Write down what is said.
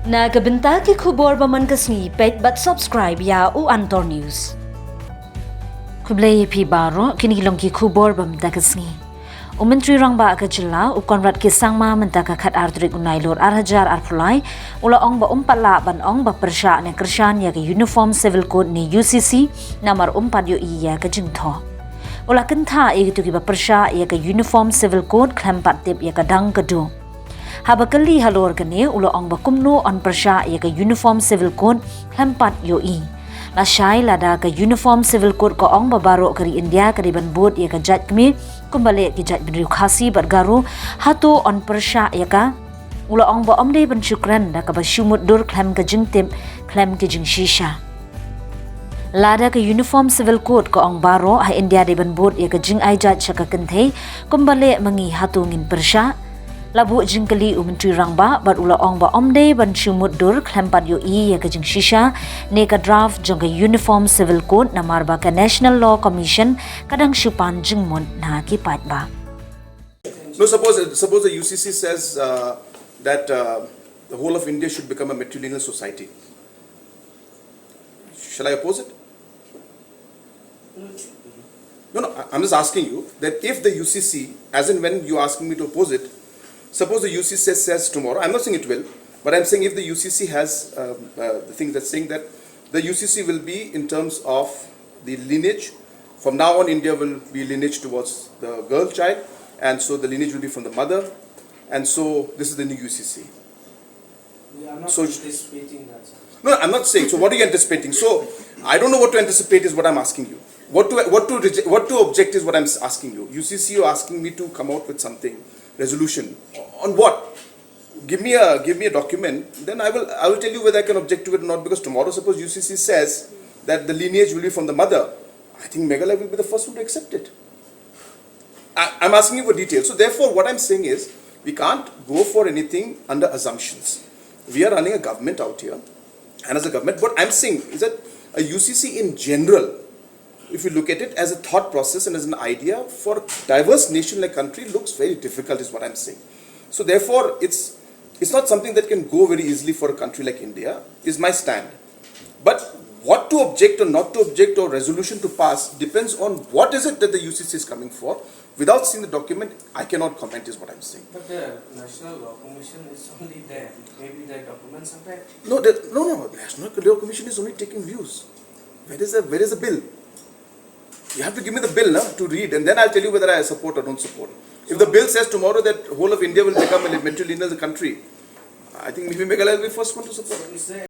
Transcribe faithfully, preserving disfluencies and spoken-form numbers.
Na ka bynta ki khubor ba man ka sngi, peit bad subscribe ïa u Antor News. Khublei ïa phi baroh, kine ki long ki khubor ba mynta ka sngi. U Myntri Rangbah ka jylla, u Conrad K Sangma, mynta ka khatar tarik u Nailur ar hajar arphew lai, u la ong ba um pat lah ban ong ba pyrshah ne kyrshan ïa ka Uniform Civil Code ne U C C, namar um pat ïohi ïa ka jingthoh. U la kynthah ïa kito kiba pyrshah ïa ka Uniform Civil Code khlem pat tip ïa ka dang ka duh. Haba kylli halor kane, u la ong ba kumno yn pyrshah ïa ka Uniform Civil Code khlem pat ïohi. Lashai lada ka Uniform Civil Code ka ong ba baroh ka ri India ka dei ban bud ïa ka jait kmie kumba leh ki jaitbynriew Khasi bad Garo, hato yn pyrshah ïa ka? U la ong ba ym dei ban shu kren da kaba shu mutdur khlem ka jingtip, khlem ka jingshisha. Lada ka Uniform Civil Code ka ong baroh ha India dei ban bud ïa ka jingai jait sha ka kynthei, kumba leh ma ngi, hato ngin pyrshah? La buh jingkylli u Myntri Rangbah bad u la ong ba ym dei ban shu mutdur khlem pat ïohi ïa ka jingshisha ne ka draft jong ka Uniform Civil Code, namar ba ka National Law Commission ka dang shu pan jingmut na ki paidbah. No, suppose, suppose the U C C says, uh, that, uh, the whole of India should become a matrilineal society. Shall I oppose it? No, no, I- I'm just asking you that if the U C C, as and when you're asking me to oppose it, suppose the U C C says, says tomorrow, I'm not saying it will, but I'm saying if the U C C has, um, uh, the thing that's saying that the U C C will be in terms of the lineage, from now on India will be lineage towards the girl child, and so the lineage will be from the mother, and so this is the new U C C. We are not So- anticipating that, sir. No, I'm not saying. So what are you anticipating? So I don't know what to anticipate is what I'm asking you. What to, what to reject, what to object is what I'm s- asking you. U C C, you're asking me to come out with something, resolution. On what? Give me a, give me a document. Then I will, I will tell you whether I can object to it or not. Because tomorrow, suppose U C C says that the lineage will be from the mother, I think Meghalaya will be the first one to accept it. I, I'm asking you for details. So therefore, what I'm saying is, we can't go for anything under assumptions. We are running a government out here, and as a government, what I'm saying is that a U C C in general, if you look at it as a thought process and as an idea for a diverse nation like country, looks very difficult, is what I'm saying. So therefore, it's it's not something that can go very easily for a country like India, is my stand. But what to object or not to object or resolution to pass depends on what is it that the U C C is coming for. Without seeing the document, I cannot comment, is what I'm saying. But the National Law Commission is only there. Maybe the documents are there. No, the, no, no. National Law Commission is only taking views. Where is the, where is the bill? You have to give me the bill, na, to read, and then I'll tell you whether I support or don't support. If the bill says tomorrow that whole of India will become a matrilineal country, I think maybe Meghalaya will be first one to support. So is there